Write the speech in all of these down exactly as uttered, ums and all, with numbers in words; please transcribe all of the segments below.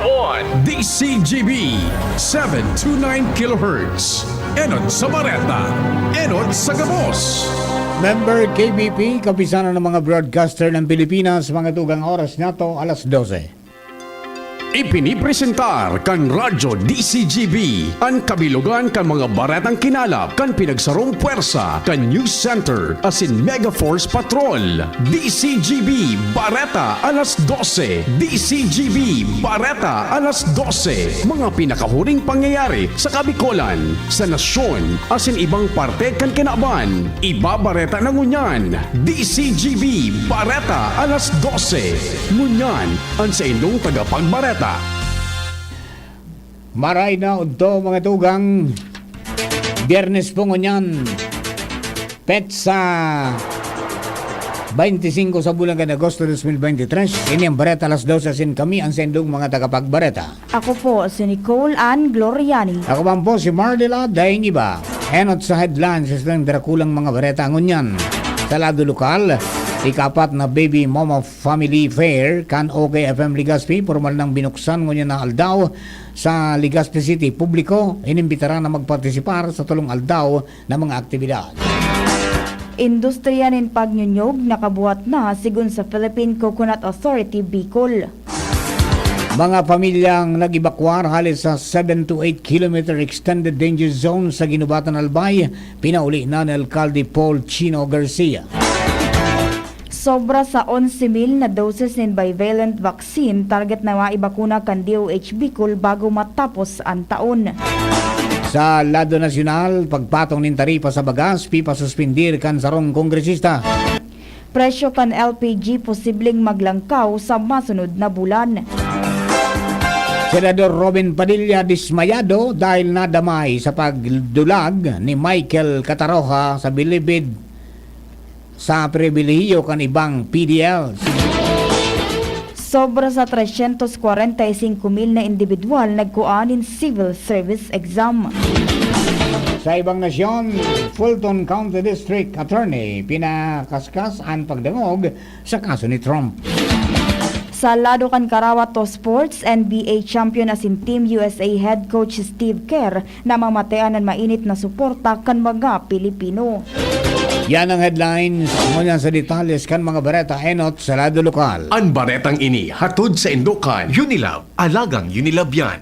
On D C G B, seven two nine kilohertz. Enot sa Bareta, enot sa gabos. Member K B P, Kapisanan ng mga Broadcaster ng Pilipinas, mga tugang, oras na to, alas dose. Ipinipresentar kan Radyo D C G B an kabilugan kan mga baretang kinalap kan pinagsarong pwersa kan News Center asin Mega Force Patrol. D C G B Bareta alas dose. D C G B Bareta alas dose. Mga pinakahuring pangyayari sa Kabikolan, sa nasyon, asin ibang parte kan kinaban. Ibabareta na ngunyan. D C G B Bareta alas dose. Ngunyan, an saindong tagapagbareta. Maray na udto, mga tugang. Biyernes po ngunyan. Petsa twenty-five sa bulan kan Agosto dos mil bente tres. Ini ang Bareta alas dose asin kami ang saindong mga tagapagbareta. Ako po si Nicole Ann Gloriani. Ako man po si Mardela Daing Iba. Enot sa headlines sa dakulang mga bareta ngunyan. Sa lado lokal, ikapat na Baby Mama Family Fair kan O K F M Legazpi, pormal nang binuksan ngunyan na aldaw sa Legazpi City. Publiko, inimbitaran na magpartisipar sa tolong aldaw na mga aktibidad. Industriya nin pagnyunyog nakabuhat na, sigon sa Philippine Coconut Authority, Bicol. Mga pamilyang nag-ebakwar hali sa seven to eight kilometer extended danger zone sa Guinobatan, Albay, pinauli na ni Alkalde Paul Chino Garcia. Sobra sa onse mil na doses nin bivalent vaccine target na maibakuna kan D O H Bicol bago matapos an taon. Sa lado nasyonal, pagpatong nin taripa sa bagas, pipasuspindir kan sarong kongresista. Presyo kan L P G posibleng maglangkaw sa masunod na bulan. Senador Robin Padilla dismayado dahil nadamay sa pagdulag ni Michael Cataroja sa bilibid sa pribilehiyo kan ibang P D Ls. Sobra sa tresyentos kwarenta y singko mil na indibidwal nagkua nin civil service exam. Sa ibang nasyon, Fulton County District Attorney pinakaskas an pagdangog sa kaso ni Trump. Sa lado kan karawat to sports, N B A champion asin Team U S A head coach Steve Kerr namamatean an mainit na suporta kan mga Pilipino. Yan ang headlines. Ngunyan sa detalles kan mga bareta, enot sa lado lokal. An baretang ini hatod saindo kan Unilab, alagang Unilab yan.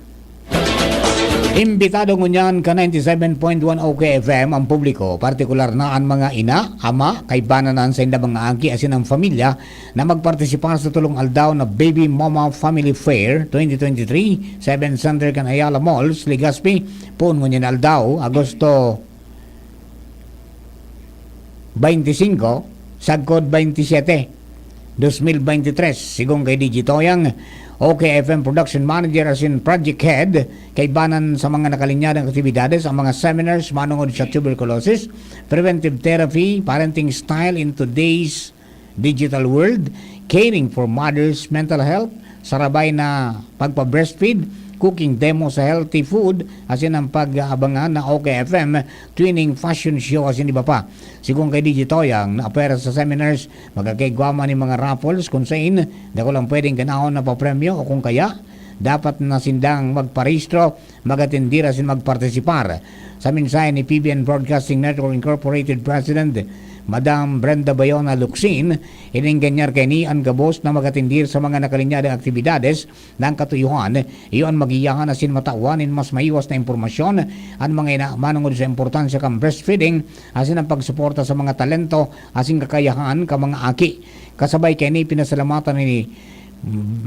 Imbitado ngunyan kan ninety-seven point one O K F M ang publiko, partikular na an mga ina, ama, kaibanan na an saindang mga aki asin ang pamilya na magpartisipar sa tolong aldaw na Baby Mama Family Fair twenty twenty-three, Seven Center kan Ayala Malls, Legazpi, poon ngunyan na aldaw, Agosto twenty-five, sagkod twenty-seven, dos mil bente tres, sigon kay D J Toyang, O K F M Production Manager asin Project Head, kaibanan sa mga nakalinyadong aktibidades ang mga seminars manongod sa tuberculosis, preventive therapy, parenting style in today's digital world, caring for mothers' mental health, sarabay na pagpa-breastfeed, cooking demo sa healthy food, asin ang pag-aabangan na O K F M twinning fashion show asin iba pa. Sigon kay D J Toyang, na apwera sa seminars, magkakaigwa man nin mga raffles kun sain dakul ang pwedeng ganaon na papremyo o kung kaya, dapat na sindang magparehistro, mag-atendir asin magpartisipar. Sa mensahe ni P B N Broadcasting Network Incorporated President, Madam Brenda Bayona Locsin, inenganyar kaini an gabos na mag-atendir sa mga nakalinyadong aktibidades na an katuyuhan, iyo an magiyahan asin matawan nin mas maiwas na impormasyon an mga ina manongod sa importansya kan breastfeeding asin an pagsuporta sa mga talento asin kakayahan kan mga aki. Kasabay kaini, pinasalamatan ni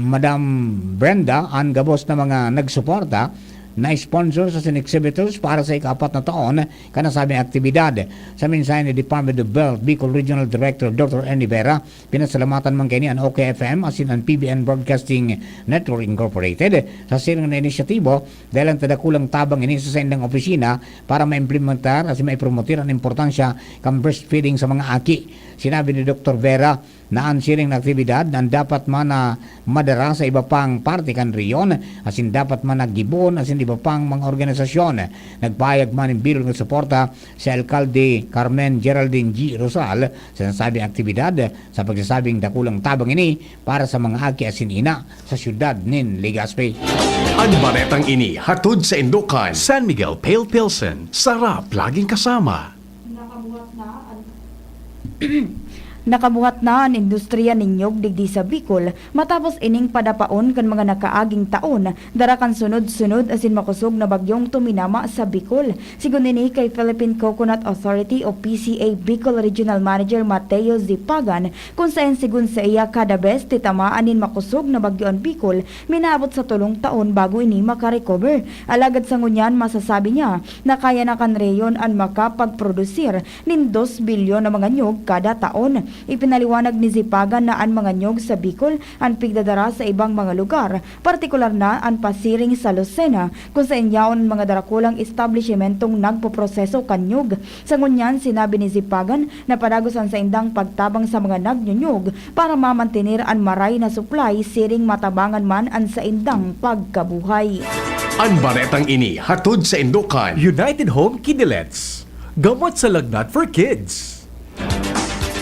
Madam Brenda an gabos na mga nagsuporta na sponsors asin exhibitors para sa ikaapat na taon kan nasabing aktibidad. Sa mensahe ni Department of Health Bicol Regional Director Doctor Ernie Vera, pinasalamatan man kaini an O K F M asin an P B N Broadcasting Network Incorporated sa siring na inisyatibo dahil an dakulang tabang ini sa saindang opisina para maimplementar asin maipromotir an importansya kan breastfeeding sa mga aki. Sinabi ni Doktor Vera na an siring na aktibidad na dapat man na madara sa iba pang parte kan rehiyon asin dapat man na gibohon asin iba pang mga organisasyon. Nagpahayag man nin bilog na suporta si Alkalde Carmen Geraldine G. Rosal sa nasabing aktibidad, sa pagsasabing dakulang tabang ini para sa mga aki asin ina sa siyudad nin Legazpi. An baretang ini hatod saindo kan San Miguel Pale Pilsen, sarap laging kasama. Nakabuhat na an Nakabuhat na an industriya nin nyog digdi sa Bicol matapos ining padapaon kan mga nakaaging taon, dara kan sunod-sunod asin makosog na bagyong tuminama sa Bicol. Sigon ini kay Philippine Coconut Authority o P C A Bicol Regional Manager Mateo Zipagan, kun saen sigon saiya kada bes titamaan nin makosog na bagyo an Bicol, minaabot sa tolong taon bago ini makarecover. Alagad sa ngunyan, masasabi niya na kaya na kan rehiyon an makapagprodusir nin dos bilyon na mga nyog kada taon. Ipinaliwanag ni Zipagan na an mga nyog sa Bicol an pigdadara sa ibang mga lugar, partikular na an pasiring sa Lucena, kun saen yaon an mga darakulang establisementong nagpoproseso kan nyog. Sa ngunyan, sinabi ni Zipagan na padagos an saindang pagtabang sa mga nagnyunyog para mamantener an maray na supply siring matabangan man an saindang pagkabuhay. An baretang ini hatod saindo kan United Home Kidney Lens, gamot sa lagnat for kids.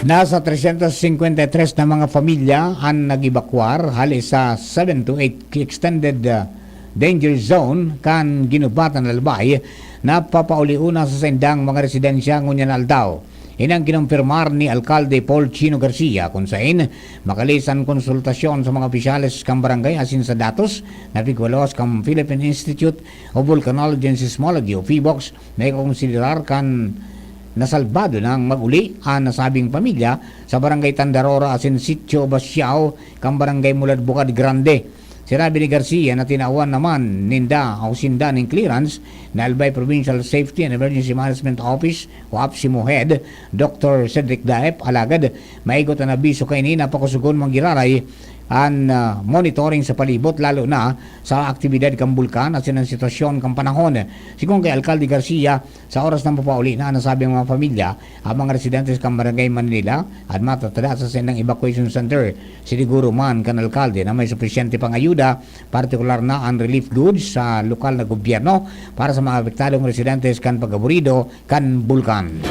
Nasa tresyentos singkwenta y tres na mga pamilya an nag-ebakwar hali sa seven to eight extended, ah, danger zone kan ginubatan na Albay na papauliuna sa saindang mga residensya ngunyan na aldaw. Ini an kinumpirmar ni Alkalde Paul Chino Garcia, kun saen, makalisan konsultasyon sa mga opisyales kan barangay asin sa datos na pigwalos kan Philippine Institute of Volcanology and Seismology o PHIVOLCS, na ikokonsiderar kan nasalbado nang mag-uli an nasabing pamilya sa Barangay Tandarora asin Sitio Basiao kan Barangay Mulad Bukad Grande. Sinabi ni Garcia na tinawan naman ninda o sinda nin clearance na Albay Provincial Safety and Emergency Management Office o APSEMO Head, Doktor Cedric Daep, alagad maigot an abiso kaini na pakosogon man giraray an, ah, monitoring sa palibot, lalo na sa aktibidad kan bulkan asin an sitwasyon kan panahon. Sigon kay Alkalde Garcia, sa oras na mapauli na an nasabing mga pamilya, an mga residentes kan Barangay Manila an matatada sa saindang evacuation center. Siniguro man kan alkalde na may supisyente pang ayuda, partikular na an relief goods sa lokal na gobyerno para sa mga apektadong residentes kan pag-aburido kan bulkan.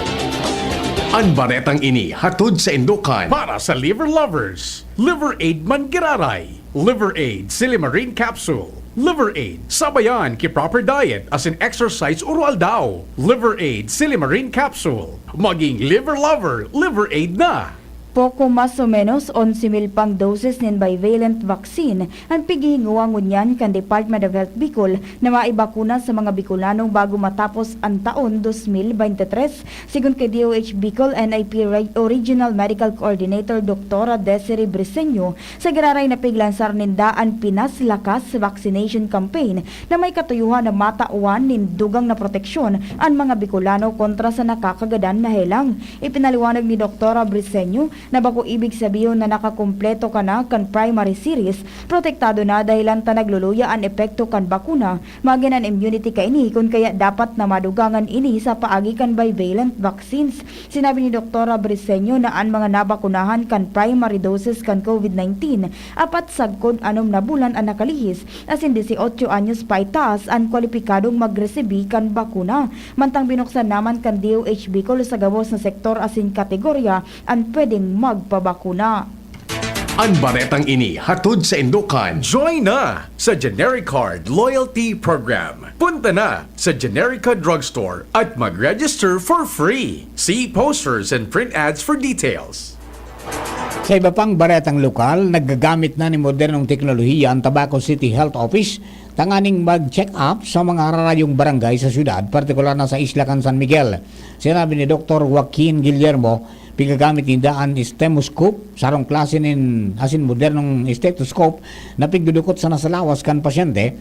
An baretang ini hatod saindo kan Para sa Liver Lovers, Liver Aid man giraray. Liver Aid Silimarin Capsule. Liver Aid, sabayan ki proper diet asin exercise oro-aldaw. Liver Aid Silimarin Capsule, maging liver lover, Liver Aid na! Poko mas o menos onse mil pang doses nin bivalent vaccine an pighihingowa ngunyan kan Department of Health Bicol na maibakuna sa mga Bicolano bago matapos an taon dos mil bente tres, sigon kay D O H Bicol N I P Reg-, o Regional Medical Coordinator Doktora Desiree Briseño. Sa giraray na piglansar ninda an Pinas Lakas Vaccination Campaign na may katuyohan na matawan nin dugang na proteksyon an mga Bicolano kontra sa nakakagadan na helang. Ipinaliwanag ni Doktora Briseño na bako ibig sabihon na nakakumpleto ka na kan primary series, protektado na dahelan ta nagluluya an epekto kan bakuna, magin an immunity kaini, kun kaya dapat na madugangan ini sa paagi kan bivalent vaccines. Sinabi ni Doktora Briseño na an mga nabakunahan kan primary doses kan COVID nineteen, apat sagkod anom na bulan an nakalihis, asin dieciocho anyos paitaas an kwalipikadong magresibi kan bakuna. Mantang binuksan naman kan D O H Bicol sa gabos na sektor asin kategorya an pwedeng magpabakuna. An baretang ini hatod saindo kan Join na sa Genericard Loyalty Program. Punta na sa Generica Drugstore at mag-register for free. See posters and print ads for details. Sa iba pang baretang lokal, naggagamit na nin modernong teknolohiya an Tabaco City Health Office tanganing mag-check-up sa mga hararayong barangay sa syudad, partikular na sa Isla kan San Miguel. Sinabi ni Doktor Joaquin Guillermo, pigagamit ninda an stethoscope, sarong klase nin asin modernong stethoscope na pigdudukot sana sa lawas kan pasyente,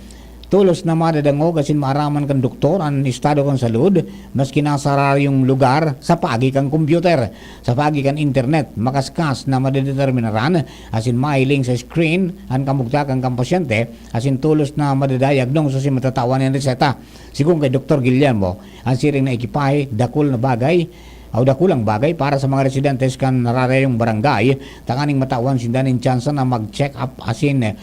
tolos na madadangog asin maaraman kan doktor an estado kan salud, maski nasa hararyong lugar, sa paagi kan kompyuter, sa paagi kan internet, makaskas na madedeterminaran asin mahiling sa screen an kamugtakan kan pasyente, asin tolos na madadiagnose asin matatawan nin reseta. Sigon kay Doktor Guillermo, an siring na ekipahe, dakul na bagay, o dakulang bagay para sa mga residentes kan nararayong barangay, tanganing matawan sinda nin tsansa na mag-check up asin, eh,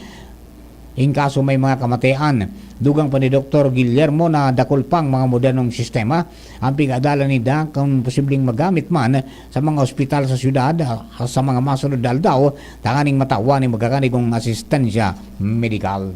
In kaso may mga kamatayan, dugang pa ni Doktor Guillermo na dakul pang mga modernong sistema ang pig-aadalan ninda kung posibleng magamit man sa mga ospital sa syudad, ah, sa mga masunod na aldaw, tanganing matawan nin magkakanigong asistensya medikal.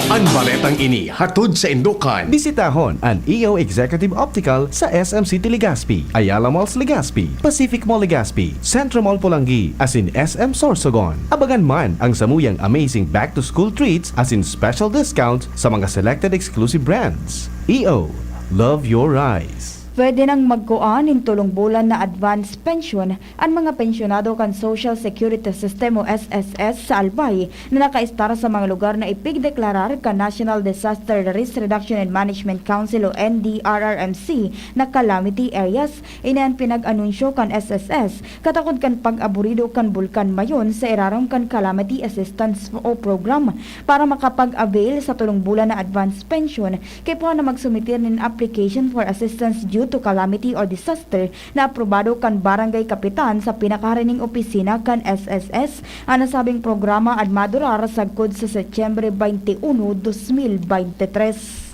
An baretang ini hatod saindo kan Bisitahon an E O Executive Optical sa S M City Legazpi, Ayala Malls Legazpi, Pacific Mall Legazpi, Centro Mall Polangui, asin S M Sorsogon. Abangan man ang samuyang amazing back-to-school treats asin special discount sa mga selected exclusive brands. E O, love your eyes. Pwede nang magkua nin tolong bulan na advance pension an mga pensyonado kan Social Security System o S S S sa Albay na nakaestar sa mga lugar na ipigdeklarar kan National Disaster Risk Reduction and Management Council o N D R R M C na calamity areas. Ini an pinag-anunsyo kan S S S katakod kan pag-aburido kan Bulkan Mayon sa irarom kan Calamity Assistance o Program. Para makapag-avail sa tolong bulan na advance pension, kaipuhan na magsumitir nin application for assistance due to calamity or disaster na aprobado kan barangay kapitan sa pinakaharining opisina kan S S S. An nasabing programa an madurar sagkod sa Setyembre twenty-one, dos mil bente tres.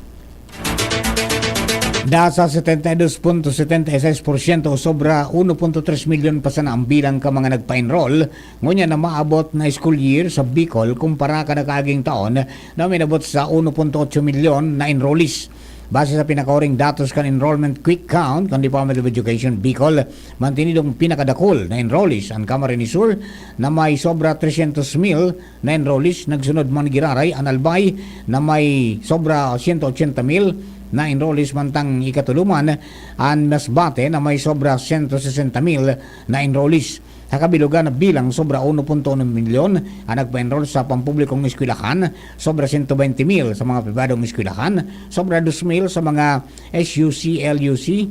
Nasa setenta y dos punto setenta y seis porsyento o sobra uno punto tres milyon pa sana ang bilang kan mga nagpa-enroll ngunyan na maabot na school year sa Bicol kumpara kan nakaaging taon na uminabot sa uno punto otso milyon na enrollees. Base sa pinakahuring datos kan Enrollment Quick Count kan Department of Education Bicol, mantinidong pinakadakul na enrollees an Camarines Sur na may sobra tresyentos mil na enrollees. Nagsunod man giraray an Albay na may sobra sento ochenta mil na enrollees, mantang ikatulo man an Masbate na may sobra sento sesenta mil na enrollees. Sa kabilugan na bilang, sobra uno punto uno milyon an nagpa-enroll sa pampublikong eskwelahan, sobra sento bente mil sa mga pribadong eskwelahan, sobra dos mil sa mga S U C, L U C,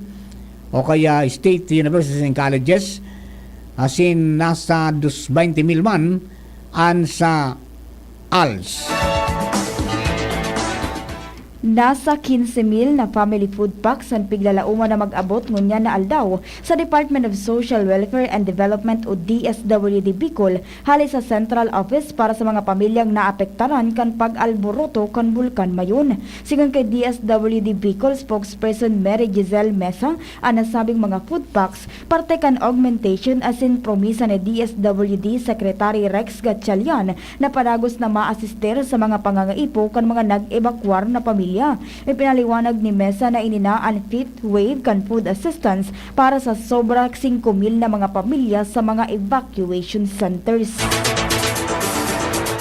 o kaya state universities and colleges, asin nasa dos, bente mil man an sa als. Nasa quince mil na family food packs an piglalaoman na mag-abot ngunyan na aldaw sa Department of Social Welfare and Development o D S W D Bicol hale sa Central Office para sa mga pamilyang naapektaran kan pag-alboroto kan Bulkan Mayon. Sigon kay D S W D Bicol spokesperson Mary Giselle Mesa, an nasabing mga food packs parte kan augmentation asin promisa ni D S W D Secretary Rex Gatchalian na padagos na maasister sa mga pangangaipo kan mga nag-ebakwar na pamilya. Ipinaliwanag ni Mesa na ini na an fifth wave kan food assistance para sa sobra singko mil na mga pamilya sa mga evacuation centers.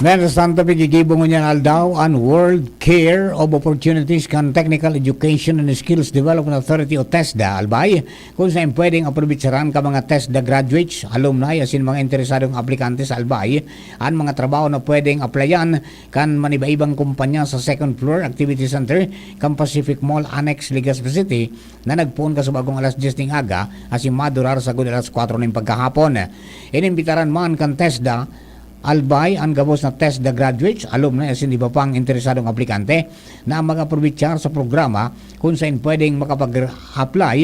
Mientras tanto, pigigibo ngunyan aldaw an World Care of Opportunities kan Technical Education and Skills Development Authority o TESDA, Albay, kung saan pwedeng aprobitsaran ka mga TESDA graduates, alumni, asin mga interesadong aplikante sa Albay, an mga trabaho na pwedeng applyan kan manibaibang kumpanya sa second floor activity center kan Pacific Mall Annex, Legazpi City, na nagpoon kasubagong alas dyes ning aga asin madurar sagkod alas kwatro ning pagkahapon. Inimbitaran man kan TESDA Albay an gabos na TESDA graduates, alumni asin iba pang interesadong aplikante na mag-aprobitsar sa programa kung saen pwedeng makapag-apply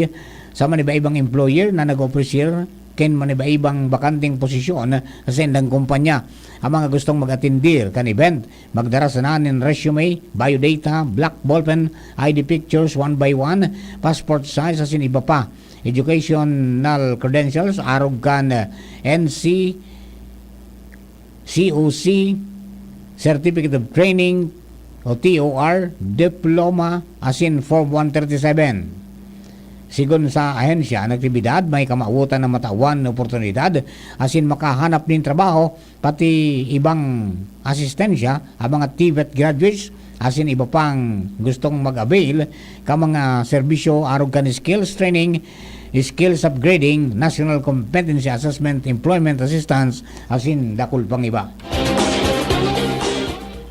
sa manibaibang employer na nag-oofrecer kan manibaibang bakanteng posisyon sa saindang kumpanya. Ang mga gustong mag-atendir kan event, magdara sana nin resume, biodata, black ballpen, I D pictures, one by one, passport size, asin iba pa. Educational credentials, arog kan N C C O C, Certificate of Training o T O R, diploma, asin Form one thirty-seven. Sigon sa ahensya, an aktibidad may kamawotan na matawan na oportunidad asin makahanap nin trabaho, pati ibang asistensya, ang mga TVET graduates, asin iba pang gustong mag-avail kan mga serbisyo arog kan skills training, skills upgrading, national competency assessment, employment assistance, asin dakul pang iba.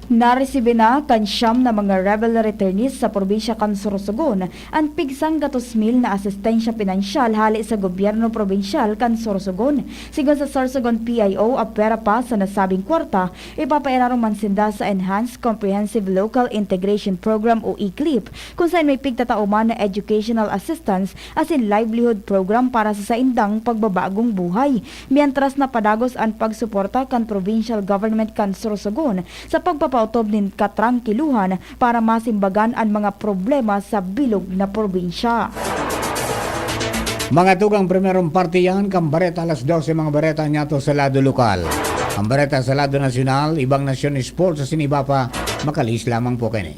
Naresibi na kan siyam na mga rebel returnees sa probinsya kan Sorsogon an pigsanggatos mil na asistensya pinansyal hale sa gobyerno probinsyal kan Sorsogon. Sigon sa Sorsogon P I O, apwera pa sa nasabing kwarta, ipapairarom man sinda sa Enhanced Comprehensive Local Integration Program o ECLIP, kun saen may pigtatao man na educational assistance asin livelihood program para sa saindang pagbabagong buhay. Mientras na padagos an pagsuporta kan provincial government kan Sorsogon sa pagpapaotob nin katrangkiluhan para masimbagan an mga problema sa bilog na probinsya. Mga tugang, primerong parte yan kan bareta alas dose, mga bareta nyato sa lado lokal. Ang bareta sa lado nasyonal, ibang nasyon, sports, asin iba pa, makalihis lamang po kini.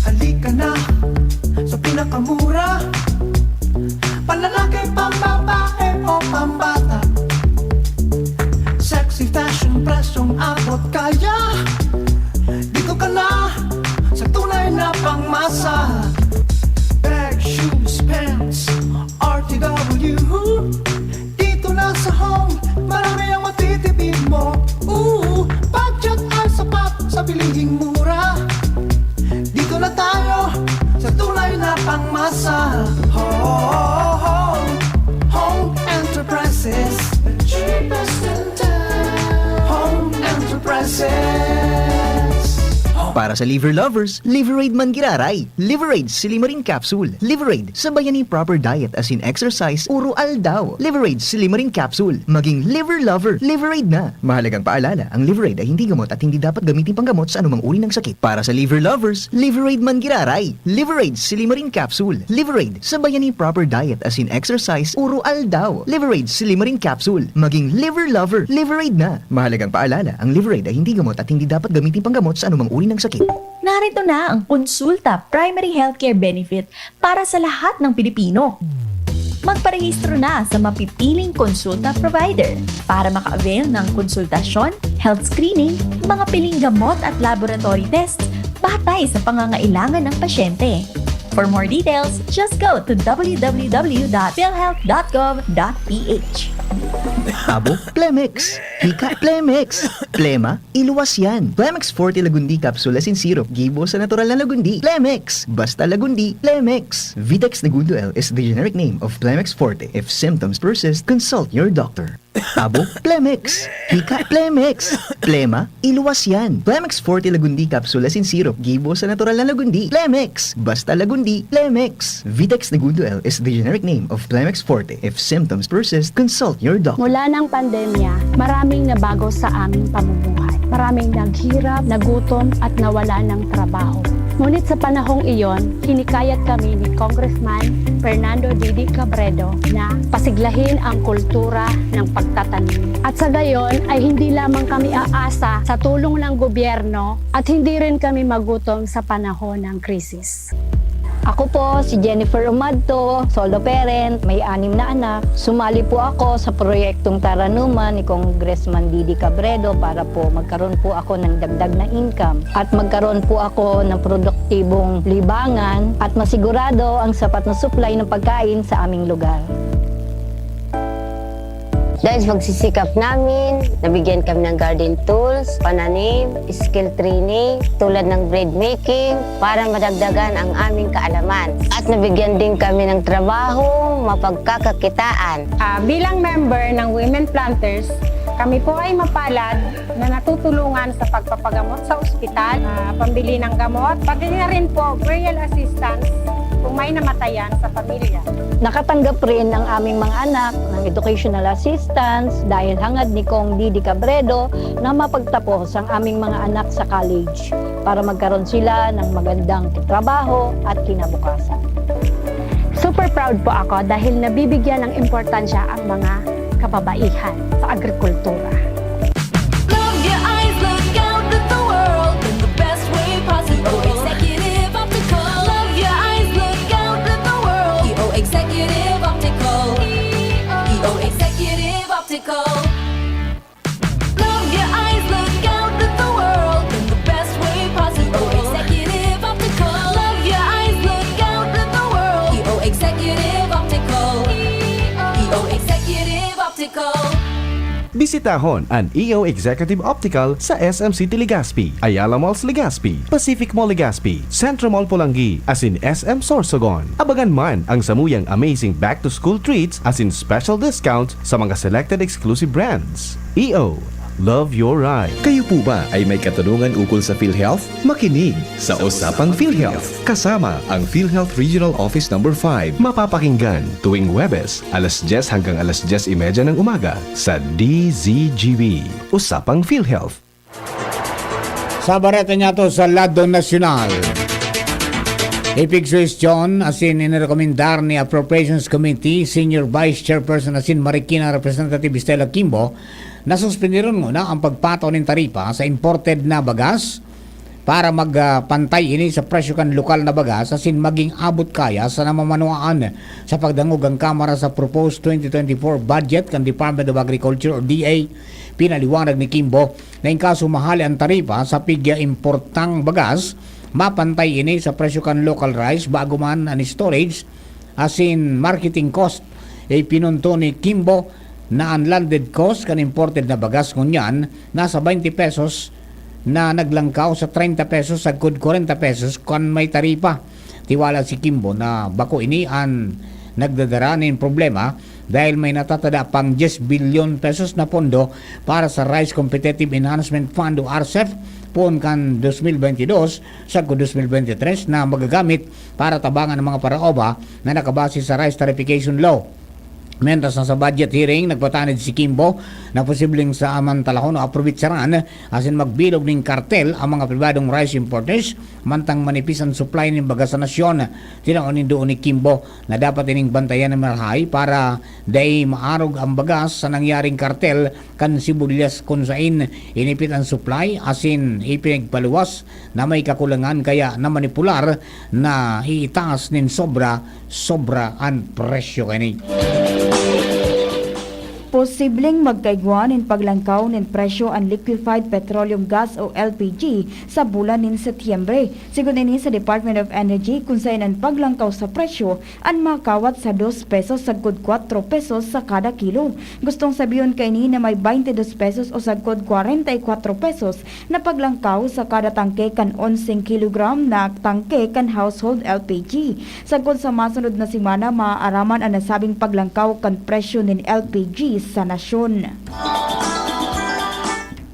Halika na sa pinakamura, panlalaki, pambabae o pambata. Sexy fashion, presyong abot kaya. Dito ka na sa tunay na pangmasa. Bag, shoes, pants, R T W. Dito na sa Home, marami ang matitipid mo. Ooh, budget ay sapat sa bilihing mura. Dito na tayo sa tunay na pangmasa. Home, Home Enterprises, the cheapest in town. Home Enterprises. Para sa liver lovers, Liveraid man giraray. Liveraid Silimarin Capsule. Liveraid, sabayan nin proper diet asin exercise, uro aldaw. Liveraid Silimarin Capsule. Maging liver lover, Liveraid na. Mahalagang paalala, ang Liveraid ay hindi gamot at hindi dapat gamitin panggamot sa anumang uri ng sakit. Para sa liver lovers, Liveraid man giraray. Liveraid Silimarin Capsule. Liveraid, sabayan nin proper diet asin exercise, uro aldaw. Liveraid Silimarin Capsule. Maging liver lover, Liveraid na. Mahalagang paalala, ang Liveraid ay hindi gamot at hindi dapat gamitin panggamot sa anumang uri ng sakit. Narito na ang Konsulta Primary Healthcare Benefit para sa lahat ng Pilipino. Magparehistro na sa mapipiling konsulta provider para maka-avail ng konsultasyon, health screening, mga piling gamot at laboratory tests batay sa pangangailangan ng pasyente. For more details, just go to w w w dot philhealth dot gov dot p h. Abo, Plemex. Hika, Plemex. Plema, iluwas yan. Plemex Forte Lagundi Capsule asin Syrup, gibo sa natural na Lagundi. Plemex! Basta Lagundi, Plemex! Vitex Negundo L is the generic name of Plemex Forte. If symptoms persist, consult your doctor. Abo, Plemex! Hika, Plemex! Plema, iluwas yan. Plemex Forte Lagundi Capsule asin Syrup, gibo sa natural na Lagundi. Plemex! Basta Lagundi, Plemex! Vitex Negundo L is the generic name of Plemex Forte. If symptoms persist, consult your doctor. Mula ng pandemya, maraming nabago sa aming pamumuhay. Maraming naghirap, nagutom, at nawala ng trabaho. Ngunit sa panahong iyon, hinikayat kami ni Congressman Fernando Didi Cabredo na pasiglahin ang kultura ng pagtatanim. At sa gayon ay hindi lamang kami aasa sa tulong ng gobyerno at hindi rin kami magutom sa panahon ng krisis. Ako po si Jennifer Umadto, solo parent, may anim na anak. Sumali po ako sa proyektong Taranuman ni Congressman Didi Cabredo para po magkaroon po ako ng dagdag na income at magkaroon po ako ng produktibong libangan at masigurado ang sapat na supply ng pagkain sa aming lugar. Dahil sa pagsisikap namin, nabigyan kami ng garden tools, pananim, skill training, tulad ng bread making, para madagdagan ang aming kaalaman. At nabigyan din kami ng trabaho, mapagkakakitaan. Ah, bilang member ng Women Planters, kami po ay mapalad na natutulungan sa pagpapagamot sa ospital, ah, pambili ng gamot, pati na rin po burial assistance kung may namatayan sa pamilya. Nakatanggap rin ang aming mga anak ng educational assistance dahil hangad ni Cong Didi Cabredo na mapagtapos ang aming mga anak sa college para magkaroon sila ng magandang trabaho at kinabukasan. Super proud po ako dahil nabibigyan ng importansya ang mga kababaihan sa agrikultura. Love your eyes, look out at the world in the best way possible. E O Executive Optical. Love your eyes, look out at the world. E O Executive Optical. E O Executive Optical. Love your eyes, look out at the world in the best way possible. E O Executive Optical. Love your eyes, look out at the world. E O Executive Optical. E O Executive Optical. Bisitahon an E O Executive Optical sa S M City Legazpi, Ayala Malls Legazpi, Pacific Mall Legazpi, Centro Mall Polangui, asin S M Sorsogon. Abangan man ang samuyang amazing back-to-school treats asin special discount sa mga selected exclusive brands. E O, love your ride. Kayo po ba ay may katanungan ukol sa PhilHealth? Makinig sa Usapang PhilHealth, kasama ang PhilHealth Regional Office Number five. Mapapakinggan tuwing Huwebes, alas dyes hanggang alas dyes y media ng umaga sa D Z G B. Usapang PhilHealth. Sa bareta niya to sa lado nasyonal, ipigsuhestyon asin inirekomendar ni Appropriations Committee Senior Vice Chairperson asin Marikina Representative Stella Kimbo na suspindiron nguna ang pagpataw nin taripa sa imported na bagas para magpantay ini sa presyo kan lokal na bagas asin maging abot kaya sa namamanuaan. Sa pagdangog ang Kamara sa proposed twenty twenty-four budget kan Department of Agriculture o D A, pinaliwanag ni Kimbo na in kaso mahali an taripa sa pig-importang bagas, mapantay ini sa presyo kan local rice bago man an storage asin marketing cost. Ipinunto ni Kimbo na an landed cost kan imported na bagas ngunyan nasa twenty pesos na naglangkaw sa treinta pesos sagkod kwarenta pesos kan may taripa. Tiwala si Kimbo na bako ini an nagdadara nin problema dahil may natatada pang diyes bilyon pesos na pondo para sa Rice Competitive Enhancement Fund o RCEF poon kan dos mil bentidós sagkod dos mil bentitres na magagamit para tabangan ang mga paraoba na nakabase sa Rice Tariffication Law. Mientras, nasa budget hearing, nagpatanid si Kimbo na posibleng samantalahon o aprobitsaran asin magbilog nin kartel ang mga pribadong rice importers mantang manipis an supply nin bagas sa nasyon. Tinawan nin duon ni Kimbo na dapat ining bantayan na marahay para dai maarog ang bagas sa nangyaring kartel kan sibuyas kun sain inipit an supply asin ipinagpaluwas na may kakulangan kaya namanipular na iitaas nin sobra, sobra an presyo kaini. Posibleng magkaigwa nin paglangkaw nin presyo an liquefied petroleum gas o L P G sa bulan nin Setyembre. Sigon ini sa Department of Energy, kun saen an paglangkaw sa presyo an makawat sa dos pesos sagkod kwatro pesos sa kada kilo. Gustong sabihon kaini na may baynte dos pesos o sagkod kwarenta y kwatro pesos na paglangkaw sa kada tangke kan onseng kilogram na tangke kan household L P G. Sagkod sa masunod na semana, maaaraman an nasabing paglangkaw kan presyo nin L P G sa nasyon.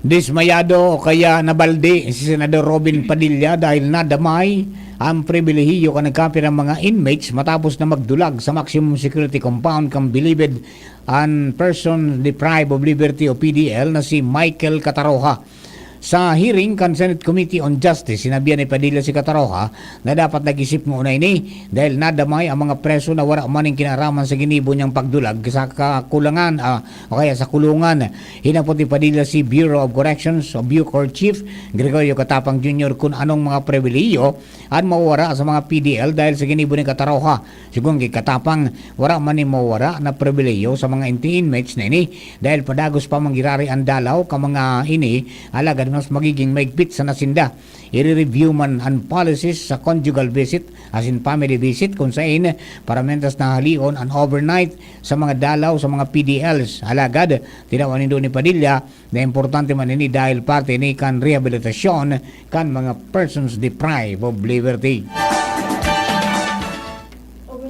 Dismayado o kaya nabaldi si Senador Robin Padilla dahil nadamay ang pribilehiyo kan nagkapirang mga inmates matapos na magdulag sa maximum security compound kan Bilibid an Person Deprived of Liberty o P D L na si Michael Cataroja. Sa hearing kan Senate Committee on Justice, sinabihan ni Padilla si Cataroja na dapat nag-isip nguna ini dahil nadamay ang mga preso na wara man nin kinaaraman sa ginibo niyang pagdulag sa kakulangan, ah, o kaya sa kulungan. Hinapot ni Padilla si Bureau of Corrections o BuCor Chief Gregorio Catapang Junior kun anong mga pribilehiyo an mawawara sa mga P D L dahil sa ginibo ni Cataroja. Sigon ki Catapang, wara man nin mawawara na pribilehiyo sa mga inti inmates na ini dahil padagos pa man giraray an dalaw kan mga ini, alagad mas magiging mahigpit sana sinda. Ire-review man an policies sa conjugal visit asin family visit kun saen paramentas na halion an overnight sa mga dalaw sa mga P D Ls. Alagad, tinawan nindo ni Padilla na importante man ini dahil parte ini kan rehabilitasyon kan mga persons deprived of liberty.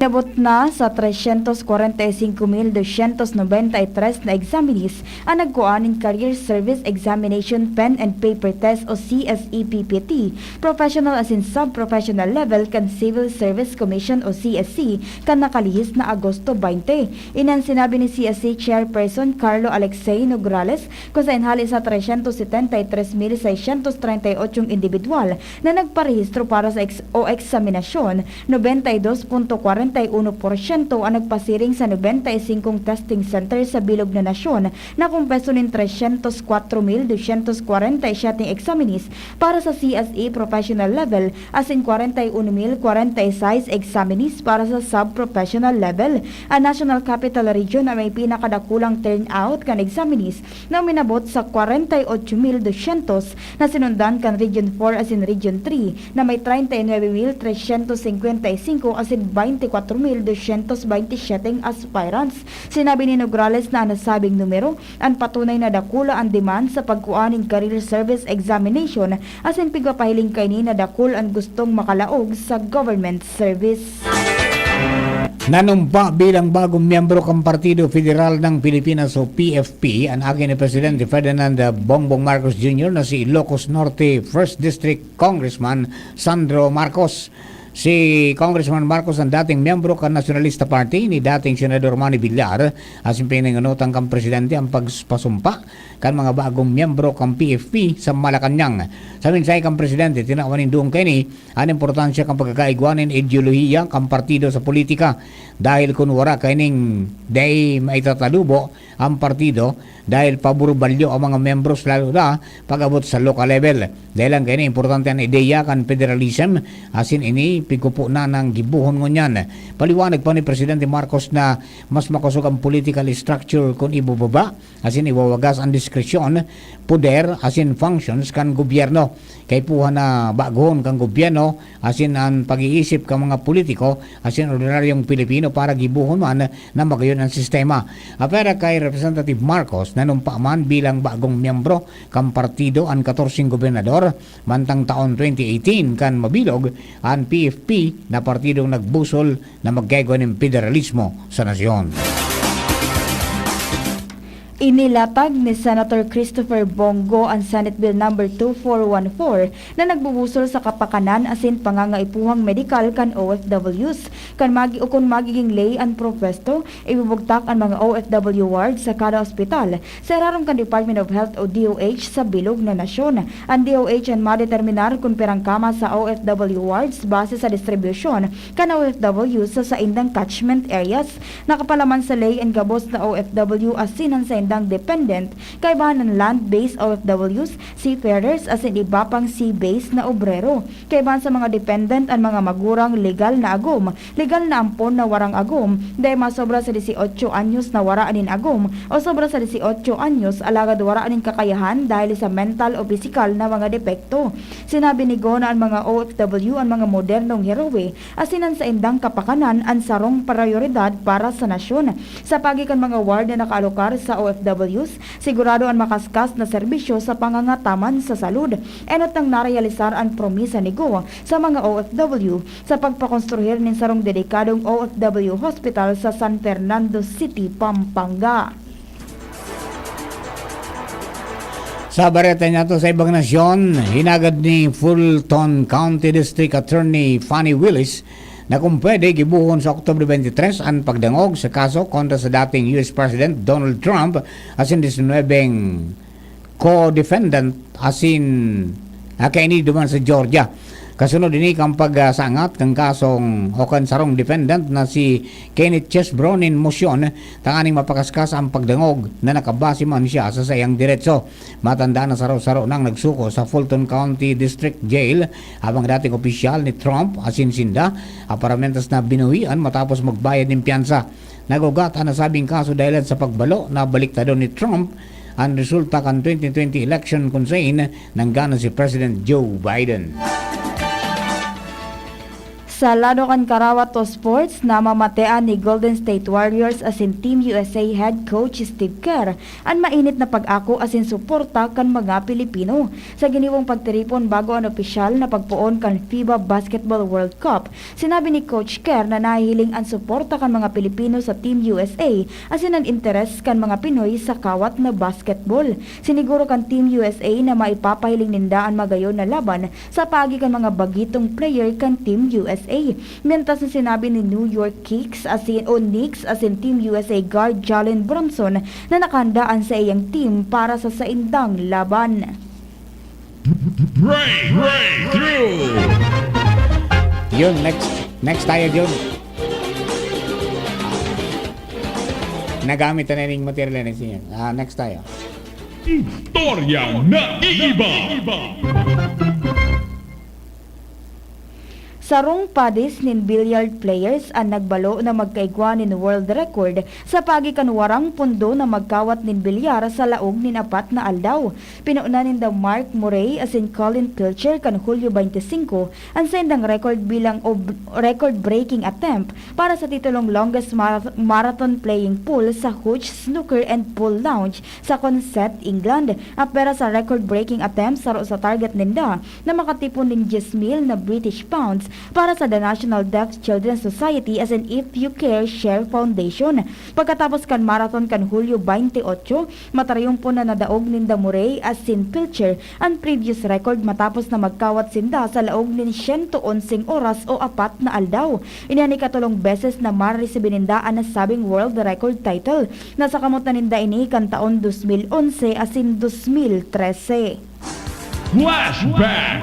Inabot na sa trescientos kwarenta y cinco mil doscientos noventa y tres na eksaminis an nagkua nin Career Service Examination Pen and Paper Test o C S E P P T, professional asin sub-professional level kan Civil Service Commission o C S C kan nakalihis na Agosto twenty. Ini an sinabi ni C S C Chairperson Carlo Alexei Nograles, kun saen hali sa trescientos setenta y tres mil seiscientos treinta y ocho individual na nagparehistro para sa eks-, o eksaminasyon, noventa y dos punto kwarenta y uno porsyento an nagpasiring sa noventa y singkong testing center sa bilog na nasyon, na kompuesto nin trescientos kwatro mil doscientos kwarenta y siyete eksaminis para sa C S E professional level asin kwarenta y uno mil kwarenta y sais eksaminis para sa sub-professional level. An National Capital Region an may pinakadakulang turnout kan eksaminis na uminabot sa kwarenta y ocho mil doscientos, na sinundan kan Region four asin Region three na may treinta y nuebe mil trescientos singkwenta y singko asin baynte mil dosyentos baynte siyete aspirants. Sinabi ni Nograles na an nasabing numero an patunay na dakula an demand sa pagkua nin career service examination asin pigpapahiling kaini na dakul an gustong makalaog sa government service. Nanumpa bilang bagong miyembro kan Partido Federal ng Pilipinas o P F P an aki ni Presidente Ferdinand Bongbong Marcos Junior na si Ilocos Norte First District Congressman Sandro Marcos. Si Congressman Marcos ang dating miyembro kan Nationalista Party ni dating Senador Manny Villar, asin pinanganutan kan presidente ang pagpasumpa kan mga bagong miyembro kan P F P sa Malacañang. Sa mensahe kan presidente, tinawan nin dugang kaini an importansya kan pagkakaigwa nin ideolohiya kan partido sa politika, dahil kun wara kaining dai maitatalubo ang partido, dahil pabor-balyo ang mga miyembros, lalo na pag-abot sa local level. Dahil lang kaini importante an ideya kan federalism, asin ini pigkupo na nang gibohon ngunyan. Paliwanag pa ni Presidente Marcos na mas makosog ang political structure kun ibababa asin iwawagas ang diskresyon, poder, asin functions kan gobyerno. Kaipuhan na bagohon kan gobyerno asin an pag-iisip kan mga politiko asin ordinaryong Pilipino para gibohon man na magayon ang sistema. Apwera kay Representative Marcos, nanumpa man bilang bagong miyembro kan partido an katorseng gobernador, mantang taon twenty eighteen kan mabilog an P F P na partidong nagbusol na magkaigwa nin federalismo sa nasyon. Inilatag ni Senator Christopher Bong Go an Senate Bill number two four one four na nagbubusol sa kapakanan asin pangangaipuhang medikal kan O F Ws. Kan magi-, o kun magiging ley an propuesto, ibubugtak an mga O F W ward sa kada ospital sa irarom kan Department of Health o D O H sa bilog na nasyon. An D O H an madeterminar kun pirang kama sa O F W wards base sa distribusyon kan O F W sa saindang catchment areas. Nakapalaman sa ley an gabos na O F W asin an saindang dependent, kaibahan an land-based O F Ws, seafarers asin iba pang sea-based na obrero. Kaibahan sa mga dependent an mga magurang legal na agom, legal na ampon na warang agom, dai masobra sa dieciocho anyos na wara nin agom o sobra sa dieciocho anyos alagad wara nin kakayahan dahil sa mental o pisikal na mga depekto. Sinabi ni Go na an mga O F W an mga modernong heroe asin an saindang kapakanan an sarong prayoridad para sa nasyon. Sa paagi kan mga ward na nakaalokar sa O F Ws, sigurado an makaskas na serbisyo sa pangangataman sa salud. Enot nang narealisar an promisa ni Go sa mga O F W sa pagpakonstruhir nin sarong dedikadong O F W hospital sa San Fernando City, Pampanga. Sa bareta niya to sa ibang nasyon, hinagad ni Fulton County District Attorney Fani Willis na kung pwede, gibohon sa Oktubre twenty-three an pagdangog sa kaso kontra sa dating U S President Donald Trump asin disinwebeng co-defendant asin, ah, kaini duman sa Georgia. Kasunod ini kan pagsangat kan kasong o kan sarong defendant na si Kenneth Chesebro nin mosyon tanganing mapakaskas ang pagdangog na nakabase man siya sa saiyang deretso. Matandaan na saro-saro nang nagsuko sa Fulton County District Jail ang mga dating opisyal ni Trump asin sinda, ah, paramentas na binuhian matapos magbayad nin piyansa. Nag-ugat an nasabing kaso dahilan sa pagbalo na baliktadon ni Trump an resulta kan twenty twenty election kun sain nanggana si President Joe Biden. Sa lado kan karawat o sports, namamatean ni Golden State Warriors asin Team U S A head coach Steve Kerr an mainit na pag-ako asin suporta kan mga Pilipino sa giniwang pagtiripon bago an opisyal na pagpoon kan FIBA Basketball World Cup. Sinabi ni Coach Kerr na nahihiling an suporta kan mga Pilipino sa Team U S A asin an interes kan mga Pinoy sa kawat na basketball. Siniguro kan Team U S A na maipapahiling ninda an magayon na laban sa paagi kan mga bagitong player kan Team U S A. Mientras na sinabi ni New York Knicks asin, o Knicks asin Team U S A guard Jalen Brunson na nakahanda an saiyang team para sa saindang laban. Break, breakthrough. Yun, next, next tayo, Jun. Nagamit na ning material na siya. Ah, next tayo. Istorya na iba. Sarong padis nin billiard players an nagbalo na magkaigwa nin world record sa pagi kan warang pondo na magkawat nin bilyar sa laog nin apat na aldaw. Pinonan ninda Mark Murray asin Colin Pilcher kan Hulyo twenty-five an saindang record bilang ob-, record-breaking attempt para sa titulong longest marath-, marathon playing pool sa Hooch Snooker and Pool Lounge sa Consett, England. Apwera sa record-breaking attempt, saro sa target ninda na makatipon nin diyes mil na British pounds para sa The National Deaf Children's Society asin If You Care Share Foundation. Pagkatapos kan marathon kan Hulyo twenty-eight, matariumpo na nadaog ninda Murray asin Pilcher an previous record matapos na magkawat sinda sa laog nin siyento onseng oras o apat na aldaw. Ini an ikatolong beses na maresibi ninda an nasabing world record title. Nasakamot na ninda ini kan taon dos mil onse asin dos mil trese. Flashback!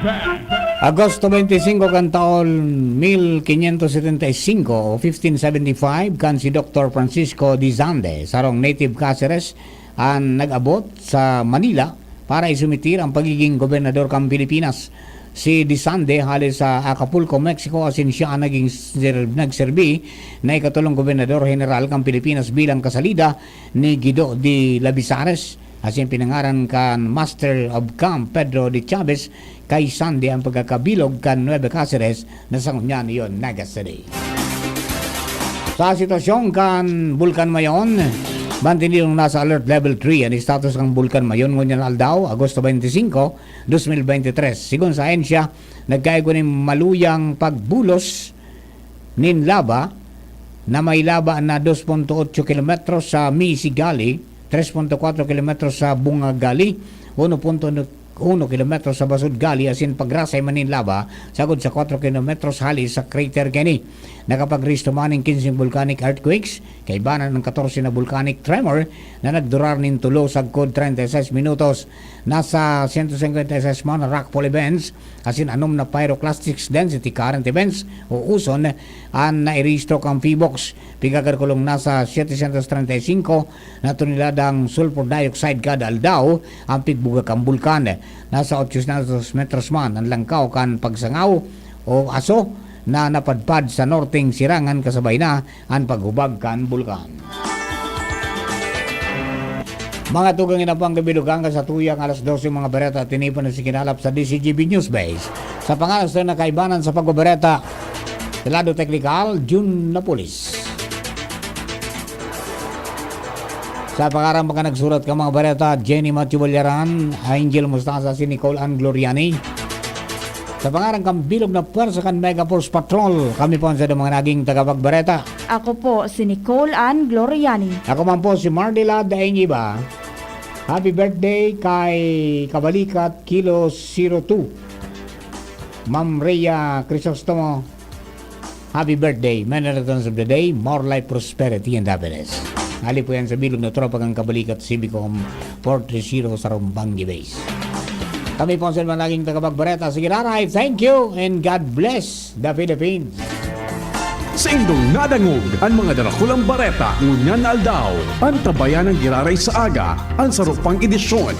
Agosto twenty-five kan taon mil quinientos setenta y cinco o fifteen seventy-five, kan si Doktor Francisco Dizande, sarong native Caceres, an nag-abot sa Manila para isumitir ang pagiging gobernador kan Pilipinas. Si Dizande hale sa Acapulco, Mexico, asin siya an naging ser-, nagserbi na ikatolong gobernador heneral kan Pilipinas bilang kasalida ni Guido de Labizares. Asin pinangaran kan Master of Camp Pedro de Chavez kay Sande ang pagkakabilog kan Nueva Caceres na sa ngunyan iyo Naga City. Sa sitwasyon kan Bulkan Mayon, mantinilang nasa alert level three an status kan Bulkan Mayon ngunyan aldaw, Agosto twenty-five, dos mil bente tres. Sigon sa ahensya, nagkaigwa nin maluyang pagbulos nin laba na may laba na dos punto otso kilometro sa Misigali, tres punto kwatro kilometro sa Bungagali, uno punto uno kilometro sa Basudgali, asin pagrasay man nin laba sagkod sa kwatro kilometros hali sa crater Kenny. Nakapagrehisto man nin kinseng volcanic earthquakes, kaibanan ang katorse na volcanic tremor na nagdurar nin tulo sagkod treinta y seis minutos. Nasa sento singkwenta y seis man na rockfall events asin anom na pyroclastic density current events o uson an nairehistro kan PHIVOLCS. Pigkakalkulong nasa setecientos treinta y cinco na toneladang sulfur dioxide kada aldaw an pigbuga kan bulkan. Nasa ochocientos metros man an langkaw kan pagsangaw o aso na napadpad sa norteng sirangan, kasabay na an paghubag kan bulkan. Mga tugang, yan po ang kabilugan kan satuyang alas dose, mga bareta at tinipon na sikinalap sa D Z G B News Base. Sa pangalan sa nakaibanan sa pagbabareta, sa lado teknikal, Jun Napoles. Sa pangaran mga nagsurat kan mga bareta, Jenny Matthew Ballaran, Angel Mostaza, si Nicole Ann Gloriani. Sa pangaran kan bilog na pwersa kan Mega Force Patrol, kami po ang sadang mga naging tagapagbareta. Ako po si Nicole Ann Gloriani. Ako man po si Mardila Daing Iba. Happy birthday kay Kabalikat Kilo zero two, Ma'am Rhea Crisostomo. Happy birthday, many returns of the day, more life, prosperity, and happiness. Hali po yan sa bilog na tropa kan Kabalikat, Civicom, Port Resido, Sarumbanggi Base. Kami po ang sadang mga naging tagapagbareta. Sige, Raray, thank you and God bless the Philippines. Sa indong nadangog an mga darakulang bareta ngunyan na aldaw. Antabayanan giraray sa aga an saro pang edisyon